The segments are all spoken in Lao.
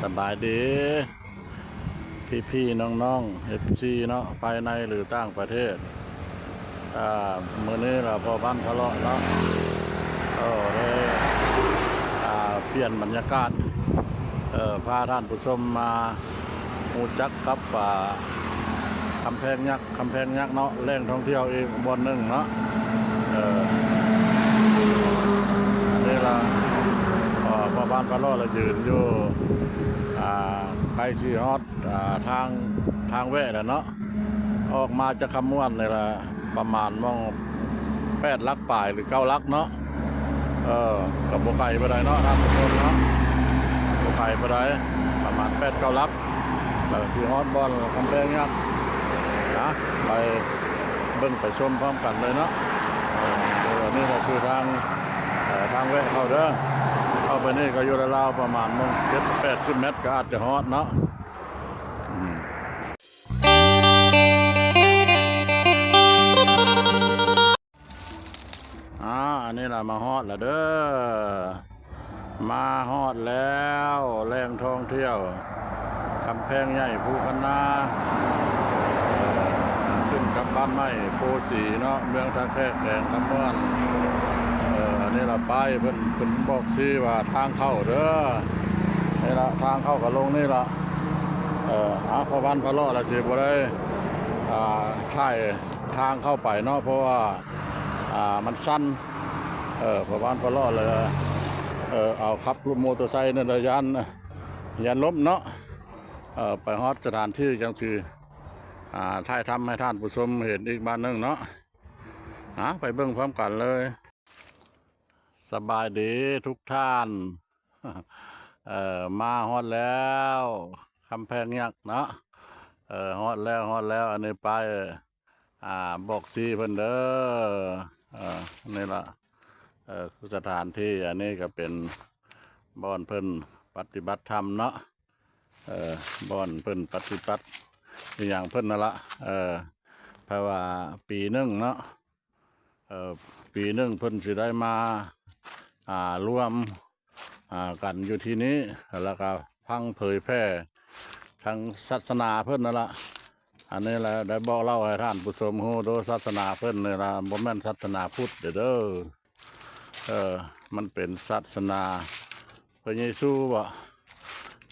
ສະບາຍດີພີ່ໆນ້ອງໆ ເອັຟຊີເນາະ ພາຍໃນຫຼືຕ່າງປະເທດ. ອາ ມື້ນີ້ລະພໍ່ບ້ານພາເລາະເນາະ ເອີ ໄດ້ ອາ ປ່ຽນບັນຍາກາດ ເອີ ພາທ່ານຜູ້ຊົມມາຮູ້ຈັກກັບ ອາ ກຳແພງຍັກ ກຳແພງຍັກເນາະ ແຫຼ່ງທ່ອງທ່ຽວອີກບ່ອນໜຶ່ງເນາະ. ເອີ ອັນນີ້ລະ ເອີ ພໍ່ບ້ານພາເລາະລະຢືນຢູ່ ອາ ໃກ້ຊິຮອດ ອາ ທາງ ທາງແວະແລ້ວເນາະ. ອອກມາຈາກຄຳມ່ວນນີ້ລະ ປະມານໝ່ອງແປດຫຼັກປາຍ ຫຼື ເກົ້າຫຼັກເນາະ. ເອີ ກໍບໍ່ໄກປານໃດເນາະທ່ານຜູ້ຊົມເນາະ ບໍ່ໄກປານໃດ ປະມານແປດເກົ້າຫຼັກ ແລ້ວກໍຊິຮອດບ່ອນກຳແພງຍັກນະ. ໄປເບິ່ງໄປຊົມພ້ອມກັນເລີຍເນາະ. ເອີ ນີ້ກໍຄືທາງ ເອີ ທາງແວະເຂົ້າເດີ ເຂົ້າໄປນີ້ກໍຢູ່ລາວໆປະມານເຈັດແປດສິບແມັດກໍອາດຈະຮອດເນາະ. ອາ ອັນນີ້ລະມາຮອດລະເດີ ມາຮອດແລ້ວ ແຫຼ່ງທ່ອງທ່ຽວ ກຳແພງໃຫຍ່ພູຄັນນາ ຂຶ້ນກັບບ້ານໃໝ່ໂພສີເນາະ ເມືອງທ່າແຂກ ແຂວງຄຳມ່ວນ. ເອີ ອັນນີ້ລະປ້າຍເພິ່ນ ເພິ່ນບອກຊີ້ວ່າທາງເຂົ້າເດີ ນີ້ລະທາງເຂົ້າກໍລົງນີ້ລະ. ເອີ ອາ ພໍ່ບ້ານພາເລາະລະຊິບໍ່ໄດ້ ອາ ຖ່າຍທາງເຂົ້າໄປເນາະ ເພາະວ່າ ອາ ມັນຊັນ. ເອີ ພໍ່ບ້ານພາເລາະລະ ເອີ ເອົາຂັບລົດໂມເຕີໄຊນັ້ນລະຢ້ານ ຢ້ານລົ້ມເນາະ. ເອີ ໄປຮອດສະຖານທີ່ຈັ່ງຊິ ອາ ຖ່າຍທຳໃຫ້ທ່ານຜູ້ຊົມເຫັນອີກບາດໜຶ່ງເນາະ. ອາ ໄປເບິ່ງພ້ອມກັນເລີຍ. ສະບາຍດີທຸກທ່ານ ເອີ ມາຮອດແລ້ວ ກຳແພງຍັກເນາະ. ເອີ ຮອດແລ້ວ ຮອດແລ້ວ ອັນນີ້ປ້າຍ ອາ ບອກຊີ້ເພິ່ນເດີ. ເອີ ນີ້ລະ ເອີ ຄືສະຖານທີ່ ອັນນີ້ກໍເປັນບ່ອນເພິ່ນປະຕິບັດທຳເນາະ. ເອີ ບ່ອນເພິ່ນປະຕິບັດອີ່ຫຍັງເພິ່ນນັ້ນລະ. ເອີ ເພາະວ່າປີໜຶ່ງເນາະ ເອີ ປີໜຶ່ງເພິ່ນຊິໄດ້ມາ ອາ ລວມ ອາ ກັນຢູ່ທີ່ນີ້ ແລ້ວກໍຟັງເຜີຍແຜ່ທາງສາສະໜາເພິ່ນນັ້ນລະ. ອັນນີ້ລະໄດ້ບອກເລົ່າໃຫ້ທ່ານຜູ້ຊົມຮູ້ໂດຍສາສະໜາເພິ່ນນີ້ລະ ບໍ່ແມ່ນສາສະໜາພຸດເດີ. ເອີ ມັນເປັນສາສະໜາພະເຢຊູບໍ?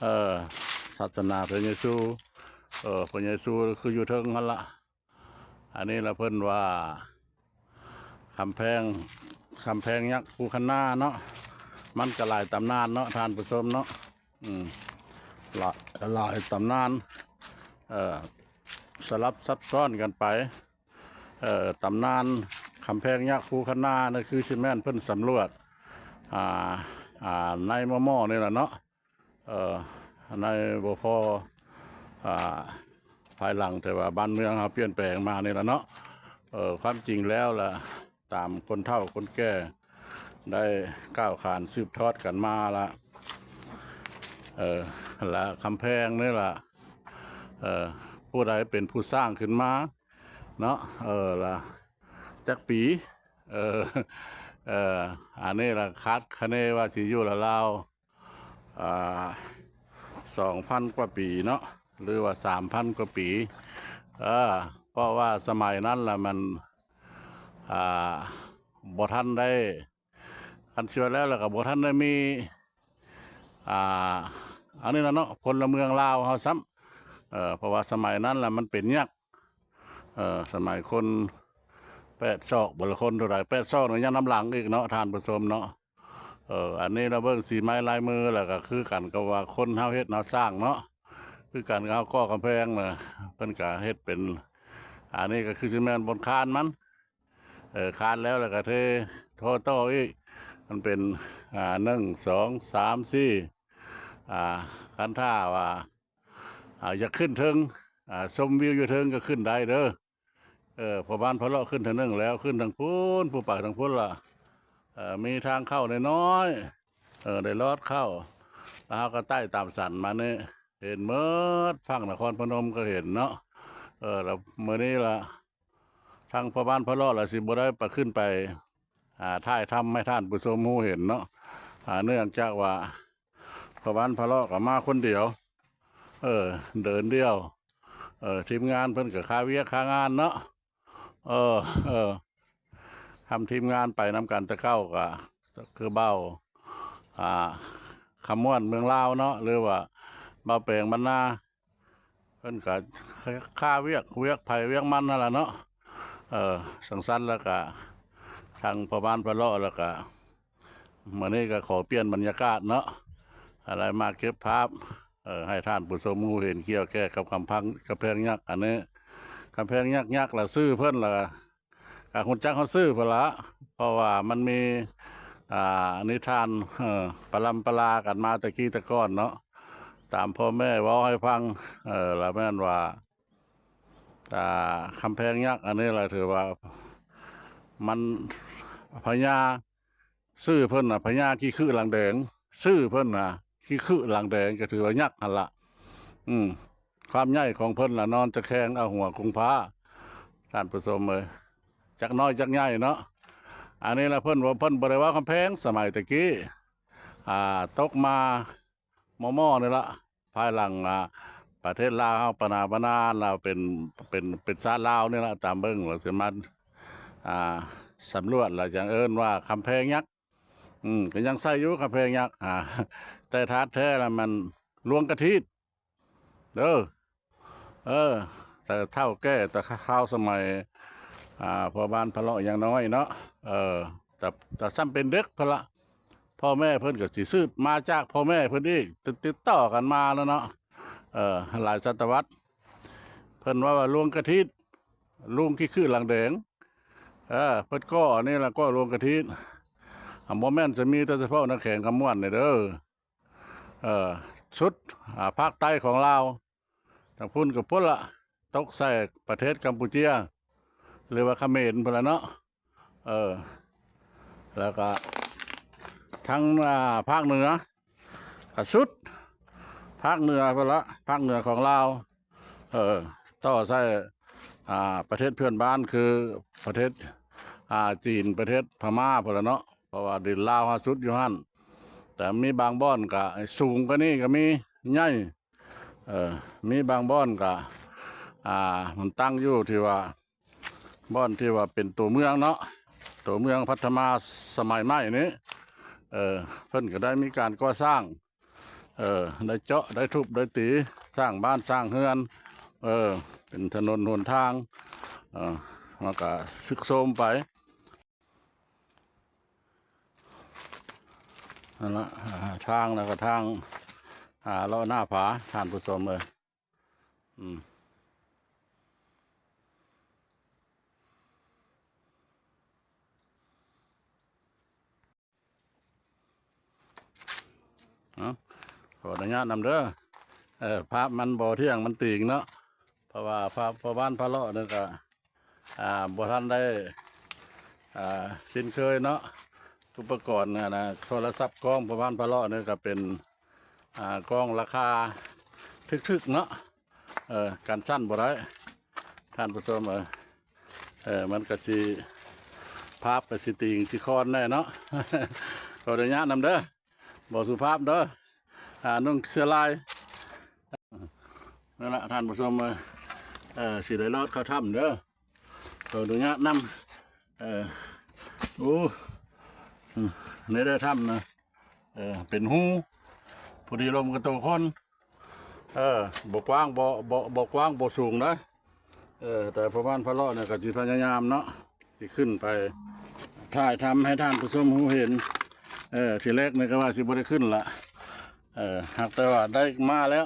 ເອີ ສາສະໜາພະເຢຊູ. ເອີ ພະເຢຊູຄືຢູ່ເທິງຫັ້ນລະ. ອັນນີ້ລະເພິ່ນວ່າ ກຳແພງ ກຳແພງຍັກພູຄັນນາເນາະ. ມັນກໍຫຼາຍຕຳນານເນາະທ່ານຜູ້ຊົມເນາະ. ອືມ ຫຼາຍ ຫຼາຍຕຳນານ ເອີ ສະຫຼັບຊັບຊ້ອນກັນໄປ. ເອີ ຕຳນານກຳແພງຍັກພູຄັນນານີ້ຄືຊິແມ່ນເພິ່ນສຳຫຼວດ ອາ ອາ ໃນໝໍ້ໆນີ້ລະເນາະ. ເອີ ໃນບໍ່ພໍ ອາ ພາຍຫຼັງ ແຕ່ວ່າບ້ານເມືອງເຮົາປ່ຽນແປງມານີ້ລະເນາະ. ເອີ ຄວາມຈິງແລ້ວລະ ຕາມຄົນເຖົ້າຄົນແກ່ໄດ້ກ່າວຂານສືບທອດກັນມາລະ ເອີ ລະກຳແພງນີ້ລະ ເອີ ຜູ້ໃດເປັນຜູ້ສ້າງຂຶ້ນມາເນາະ ເອີ ລະຈັກປີ ເອີ ເອີ ອັນນີ້ລະຄາດຄະເນວ່າຊິຢູ່ລາວໆ ອ່າ ສອງພັນກວ່າປີເນາະ ຫຼືວ່າສາມພັນກວ່າປີ ເອີ ເພາະວ່າສະໄໝນັ້ນລະມັນ ອ່າ ບໍ່ທັນໄດ້ ຄັນຊິວ່າແລ້ວລະກະບໍ່ທັນໄດ້ມີ ອ່າ ອັນນີ້ນະເນາະ ພົນລະເມືອງລາວເຮົາຊ້ຳ ເອີ ເພາະວ່າສະໄໝນັ້ນລະມັນເປັນຍັກ ເອີ ສະໄໝຄົນແປດສອກ ບໍ່ລະຄົນເທົ່າໃດ ແປດສອກນີ້ຍັງນຳຫຼັງອີກເນາະທ່ານຜູ້ຊົມເນາະ. ເອີ ອັນນີ້ລະເບິ່ງສີໄມ້ລາຍມືລະກະຄືກັນກັບວ່າຄົນເຮົາເຮັດເຮົາສ້າງເນາະ ຄືກັນກັບເຮົາກໍ່ກຳແພງນະ ເພິ່ນກະເຮັດເປັນ ອັນນີ້ກະຄືຊິແມ່ນບົນຄານມັນ ເອີ ຄານແລ້ວລະກະເທໂທຕໍ່ອີກ ມັນເປັນ ອ່າ ໜຶ່ງ ສອງ ສາມ ສີ່ ອ່າ ຄັນຖ້າວ່າ ອ່າ ຢາກຂຶ້ນເທິງ ອ່າ ຊົມວິວຢູ່ເທິງກະຂຶ້ນໄດ້ເດີ. ເອີ ພໍ່ບ້ານພາເລາະຂຶ້ນເທື່ອໜຶ່ງແລ້ວ ຂຶ້ນທາງພຸ້ນ ຜູ້ໄປທາງພຸ້ນລະ ເອີ ມີທາງເຂົ້ານ້ອຍໆ ເອີ ໄດ້ລອດເຂົ້າ ລະເຮົາກະໄຕ່ຕາມສັນມານີ້ ເຫັນໝົດ ຝັ່ງນະຄອນພະນົມກະເຫັນເນາະ. ເອີ ລະມື້ນີ້ລະ ທາງພໍ່ບ້ານພາເລາະລະຊິບໍ່ໄດ້ໄປ ຂຶ້ນໄປ ອ່າ ຖ່າຍທຳໃຫ້ທ່ານຜູ້ຊົມຮູ້ເຫັນເນາະ ອ່າ ເນື່ອງຈາກວ່າ ພໍ່ບ້ານພະເລາະກໍມາຄົນດຽວ ເອີ ເດີນດຽວ ເອີ ທີມງານເພິ່ນກໍຄາວຽກຄາງານເນາະ ເອີ ເອີ ທຳທີມງານໄປນຳກັນແຕ່ເກົ່າກໍຄືເບົາ ອ່າ ຄຳມ່ວນເມືອງລາວເນາະ ຫຼືວ່າເບົາແປງບັນນາ ເພິ່ນກໍຄາວຽກ ວຽກໃຜວຽກມັນຫັ້ນລະເນາະ ເອີ ຈັ່ງຊັ້ນແລ້ວກໍທາງພໍ່ບ້ານພະເລາະ ແລ້ວກໍ ມື້ນີ້ກໍຂໍປ່ຽນບັນຍາກາດເນາະ ອາໄລມາເກັບພາບ ເອີ ໃຫ້ທ່ານຜູ້ຊົມຮູ້ເຫັນກ່ຽວແກ່ກັບກຳພັງ ກຳແພງຍັກອັນນີ້ ກຳແພງຍັກ ຍັກລະຊື່ເພິ່ນລະ ກໍຮູ້ຈັກເຮົາຊື່ພຸ້ນລະ ເພາະວ່າມັນມີ ອ່າ ນິທານ ເອີ ປະລຳປະລາກັນມາແຕ່ກີ້ແຕ່ກ່ອນເນາະ ຕາມພໍ່ແມ່ເວົ້າໃຫ້ຟັງ ເອີ ລະແມ່ນວ່າ ອ່າ ກຳແພງຍັກອັນນີ້ລະ ຖືວ່າມັນ ພະຍາ ຊື່ເພິ່ນນະ ພະຍາຂີ້ຂຶຫຼັງແດງ ຊື່ເພິ່ນນະ ຂີ້ຂຶຫຼັງແດງ ກໍຖືວ່າຍັກຫັ້ນລະ ອືມ ຄວາມໃຫຍ່ຂອງເພິ່ນລະ ນອນຕະແຄງເອົາຫົວກຸງພ້າ ທ່ານຜູ້ຊົມເອີຍ ຈັກນ້ອຍຈັກໃຫຍ່ເນາະ ອັນນີ້ລະ ເພິ່ນວ່າ ເພິ່ນບໍ່ໄດ້ເວົ້າກຳແພງສະໄໝແຕ່ກີ້ ອ່າ ຕົກມາ ໝໍ່ໆ ນີ້ລະ ພາຍຫຼັງ ອ່າ ປະເທດລາວເຮົາປະໜາປະນາ ລາວເປັນ ເປັນ ເປັນຊາດລາວນີ້ລະ ຕາມເບິ່ງລະຊິມາ ອ່າ ສຳຫຼວດລະຈັ່ງເອີ້ນວ່າກຳແພງຍັກ ອືມ ກໍຍັງໃຊ້ຢູ່ກຳແພງຍັກ ອ່າ ແຕ່ທາດແທ້ລະມັນຫຼວງກະທີດ ເດີ ເອີ ແຕ່ເຖົ້າແກ່ ແຕ່ຄາວສະໄໝ ອ່າ ພໍ່ບ້ານພະເລາະຍັງນ້ອຍເນາະ ເອີ ແຕ່ ແຕ່ຊ້ຳເປັນເດັກພຸ້ນລະ ພໍ່ແມ່ເພິ່ນກໍຊິສືບມາຈາກພໍ່ແມ່ເພິ່ນອີກ ຕິດ ຕິດຕໍ່ກັນມາແລ້ວເນາະ ເອີ ຫຼາຍສະຕະວັດ ເພິ່ນວ່າ ວ່າຫຼວງກະທີດ ຫຼວງຂີ້ຂຶຫຼັງແດງ ເອີ ເພິ່ນກໍອັນນີ້ລະ ກໍຫຼວງກະທີດ ບໍ່ແມ່ນຈະມີແຕ່ສະເພາະໃນແຂວງຄຳມ່ວນນີ້ເດີ ເອີ ສຸດ ອ່າ ພາກໃຕ້ຂອງລາວ ທາງພຸ້ນກໍພຸ້ນລະ ຕົກໃສ່ປະເທດກຳປູເຈຍ ຫຼືວ່າຂະເໝນພຸ້ນລະເນາະ ເອີ ແລ້ວກໍທາງ ອ່າ ພາກເໜືອ ກະສຸດພາກເໜືອພຸ້ນລະ ພາກເໜືອຂອງລາວ ເອີ ຕໍ່ໃສ່ ອ່າ ປະເທດເພື່ອນບ້ານ ຄືປະເທດ ອ່າ ຈີນ ປະເທດພະມ້າພຸ້ນລະເນາະ ເພາະວ່າດິນລາວເຮົາສຸດຢູ່ຫັ້ນ ແຕ່ມີບາງບ່ອນກະສູງກວ່ານີ້ກະມີ ໃຫຍ່ ເອີ ມີບາງບ່ອນກະ ອ່າ ມັນຕັ້ງຢູ່ທີ່ວ່າ ບ່ອນທີ່ວ່າເປັນຕົວເມືອງເນາະ ຕົວເມືອງພັດທະມາສະໄໝໃໝ່ນີ້ ເອີ ເພິ່ນກໍໄດ້ມີການກໍ່ສ້າງ ເອີ ໄດ້ເຈາະ ໄດ້ທຸບ ໄດ້ຕີ ສ້າງບ້ານສ້າງເຮືອນ ເອີ ເປັນຖະໜົນຫົນທາງ ເອີ ມັນກໍຊຸດໂຊມໄປ ນັ້ນລະ ອ່າ ທາງ ແລ້ວກໍທາງ ອ່າ ເລາະໜ້າຜາ ທ່ານຜູ້ຊົມເອີຍ ອືມ ເອົ້າ ຂໍອະນຸຍາດນຳເດີ ເອີ ພາບມັນບໍ່ທ່ຽງ ມັນຕີງເນາະ ເພາະວ່າພາບພໍ່ບ້ານພະເລາະນີ້ກະ ອ່າ ບໍ່ທັນໄດ້ ອ່າ ຊິນເຄີຍເນາະ ອຸປະກອນ ອັນນ່າ ໂທລະສັບກ້ອງພໍ່ບ້ານພະເລາະນີ້ກະເປັນ ອ່າ ກ້ອງລາຄາຖືກໆເນາະ ເອີ ກັນສັ່ນບໍ່ໄດ້ ທ່ານຜູ້ຊົມເອີຍ ເອີ ມັນກະຊິ ພາບກະຊິຕີງຊິຄອນແດ່ເນາະ ຂໍອະນຸຍາດນຳເດີ ບໍ່ສຸພາບເດີ ອ່າ ນຸ່ງເສື້ອລາຍ ນັ້ນລະ ທ່ານຜູ້ຊົມເອີຍ ເອີ ຊິໄດ້ລອດເຂົ້າຖ້ຳເດີ ຂໍອະນຸຍາດນຳ ເອີ ໂອ້ ອືມ ນີ້ໄດ້ຖ້ຳນະ ເອີ ເປັນຮູ ພໍດີລົມກັບໂຕຄົນ ເອີ ບໍ່ກວ້າງ ບໍ່ ບໍ່ ບໍ່ກວ້າງ ບໍ່ສູງນະ ເອີ ແຕ່ພໍ່ບ້ານພະເລາະນີ້ກໍຊິພະຍາຍາມເນາະ ຊິຂຶ້ນໄປຖ່າຍທຳໃຫ້ທ່ານຜູ້ຊົມຮູ້ເຫັນ ເອີ ທີແລກນີ້ກໍວ່າຊິບໍ່ໄດ້ຂຶ້ນລະ ເອີ ຫາກແຕ່ວ່າໄດ້ມາແລ້ວ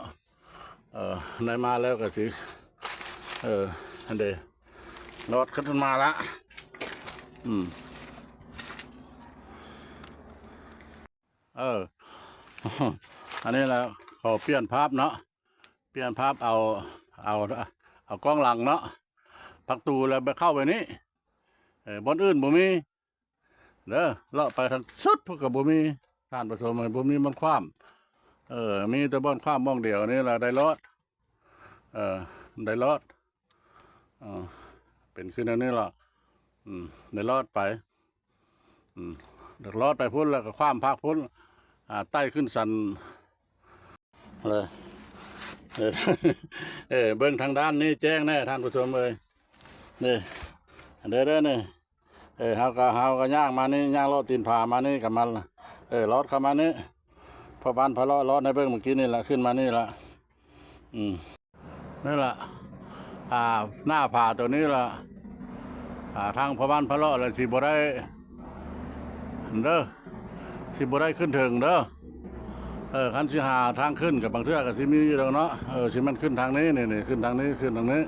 ເອີ ໄດ້ມາແລ້ວກໍຊິ ເອີ ຫັ້ນເດ ລອດຂຶ້ນມາລະ ອືມ ເອີ ອັນນີ້ລະ ຂໍປ່ຽນພາບເນາະ ປ່ຽນພາບ ເອົາ ເອົາ ເອົາກ້ອງຫຼັງເນາະ ພັກຕູແລ້ວໄປເຂົ້າໄປນີ້ ເອີ ບ່ອນອື່ນບໍ່ມີ ເດີ ເລາະໄປທາງສຸດພຸ້ນກໍບໍ່ມີ ທ່ານຜູ້ຊົມ ບໍ່ມີບ່ອນຂວ້ຳ ເອີ ມີແຕ່ບ່ອນຂວ້ຳບ່ອນດຽວນີ້ລະ ໄດ້ລອດ ເອີ ໄດ້ລອດ ເອີ ເປັນຄືແນວນີ້ລະ ອືມ ໄດ້ລອດໄປ ອືມ ລອດໄປພຸ້ນ ແລ້ວກໍຂວ້ຳພາກພຸ້ນ ອ່າ ໄຕ່ຂຶ້ນສັນ ເອີ ເອີ ເອີ ເບິ່ງທາງດ້ານນີ້ແຈ້ງແດ່ທ່ານຜູ້ຊົມເອີຍ ນີ້ ເດີ ເດີ ນີ້ ເອີ ເຮົາກໍ ເຮົາກໍຍ່າງມານີ້ ຍ່າງເລາະຕີນຜາມານີ້ກໍມາ ເອີ ລອດເຂົ້າມານີ້ ພໍ່ບ້ານພາເລາະລອດໃຫ້ເບິ່ງເມື່ອກີ້ນີ້ລະ ຂຶ້ນມານີ້ລະ ອືມ ນີ້ລະ ອ່າ ໜ້າຜາໂຕນີ້ລະ ອ່າ ທາງພໍ່ບ້ານພາເລາະລະຊິບໍ່ໄດ້ເດີ ຊິບໍ່ໄດ້ຂຶ້ນເທິງເດີ ເອີ ຄັນຊິຫາທາງຂຶ້ນກໍບາງເທື່ອກໍຊິມີຢູ່ດອກເນາະ ເອີ ຊິແມ່ນຂຶ້ນທາງນີ້ ນີ້ ນີ້ ຂຶ້ນທາງນີ້ ຂຶ້ນທາງນີ້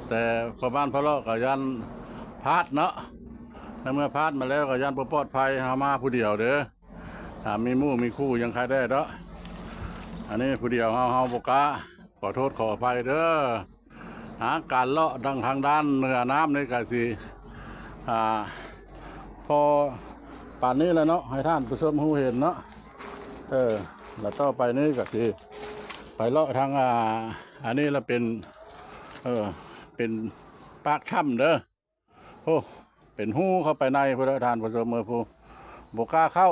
ແຕ່ພໍ່ບ້ານພາເລາະກໍຢ້ານພາດເນາະ ໃນເມື່ອພາດມາແລ້ວກໍຢ້ານບໍ່ປອດໄພ ເຮົາມາຜູ້ດຽວເດີ ຖ້າມີໝູ່ມີຄູ່ຍັງໃຄແດ່ເນາະ ອັນນີ້ຜູ້ດຽວເຮົາ ເຮົາບໍ່ກ້າ ຂໍໂທດຂໍອະໄພເດີ ຫາການເລາະທາງ ທາງດ້ານເໜືອນ້ຳນີ້ກໍຊິ ອ່າ ພໍປານນີ້ແຫຼະເນາະ ໃຫ້ທ່ານຜູ້ຊົມຮູ້ເຫັນເນາະ ເອີ ແລ້ວຕໍ່ໄປນີ້ກໍຊິໄປເລາະທາງ ອ່າ ອັນນີ້ລະເປັນ ເອີ ເປັນປາກຖ້ຳເດີ ໂອ້ ເປັນຮູເຂົ້າໄປໃນພຸ້ນລະທ່ານຜູ້ຊົມເອີຍ ຜູ້ ບໍ່ກ້າເຂົ້າ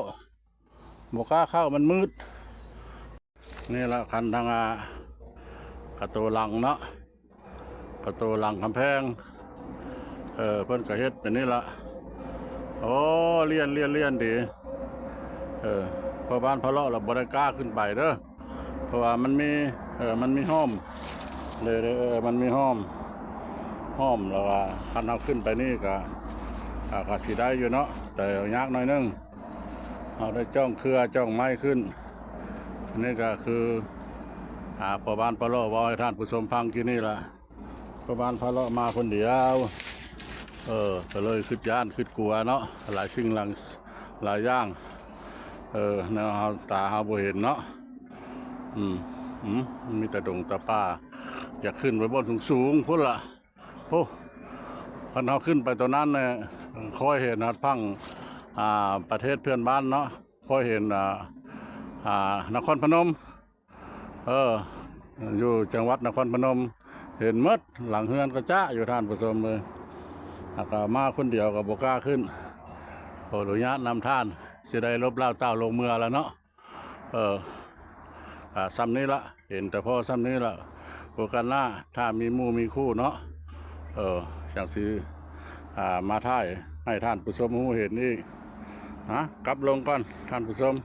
ບໍ່ກ້າເຂົ້າ ມັນມືດ ນີ້ລະຄັນທາງ ອ່າ ກະໂຕຫຼັງເນາະ ກະໂຕຫຼັງກຳແພງ ເອີ ເພິ່ນກະເຮັດເປັນນີ້ລະ ໂອ້ ລຽນ ລຽນ ລຽນດີ ເອີ ພໍ່ບ້ານພາເລາະລະບໍ່ໄດ້ກ້າຂຶ້ນໄປເດີ ເພາະວ່າມັນມີ ເອີ ມັນມີຮ່ອມເດີ ເດີ ເອີ ມັນມີຮ່ອມ ຮ່ອມ ແລ້ວວ່າຄັນເຮົາຂຶ້ນໄປນີ້ກະ ກະ ກະຊິໄດ້ຢູ່ເນາະ ແຕ່ຍາກໜ້ອຍໜຶ່ງ ເຮົາໄດ້ຈ້ອງເຄືອຈ້ອງໄມ້ຂຶ້ນ ອັນນີ້ກະຄື ອ່າ ພໍ່ບ້ານພາເລາະເວົ້າໃຫ້ທ່ານຜູ້ຊົມຟັງກີ້ນີ້ລະ ພໍ່ບ້ານພາເລາະມາຄົນດຽວ ເອີ ກໍເລີຍຄິດຢ້ານຄິດກົວເນາະ ຫຼາຍສິ່ງຫຼາຍ ຫຼາຍຢ່າງ ເອີ ແນວເຮົາ ຕາເຮົາບໍ່ເຫັນເນາະ ອືມ ອືມ ມີແຕ່ດົງແຕ່ປ່າ ຢາກຂຶ້ນໄປບ່ອນສູງໆພຸ້ນລະ ໂອ້ ຄັນເຮົາຂຶ້ນໄປໂຕນັ້ນແນ່ ຄ່ອຍເຫັນຮອດຝັ່ງ ອ່າ ປະເທດເພື່ອນບ້ານເນາະ ຄ່ອຍເຫັນ ອ່າ ອ່າ ນະຄອນພະນົມ ເອີ ຢູ່ຈັງຫວັດນະຄອນພະນົມ ເຫັນໝົດ ຫຼັງເຮືອນກະຈະຢູ່ທ່ານຜູ້ຊົມເອີຍ ຫາກວ່າມາຄົນດຽວກໍບໍ່ກ້າຂຶ້ນ ຂໍອະນຸຍາດນຳທ່ານ ຊິໄດ້ຫຼົບລາວຕ່າວລົງເມືອລະເນາະ ເອີ ອ່າ ຊ່ຳນີ້ລະ ເຫັນແຕ່ພໍຊ່ຳນີ້ລະ ໂອກາດໜ້າ ຖ້າມີໝູ່ມີຄູ່ເນາະ ເອີ ຈັ່ງຊິ ອ່າ ມາຖ່າຍໃຫ້ທ່ານຜູ້ຊົມຮູ້ເຫັນອີກ ຮະ ກັບລົງກ່ອນທ່ານຜູ້ຊົມ.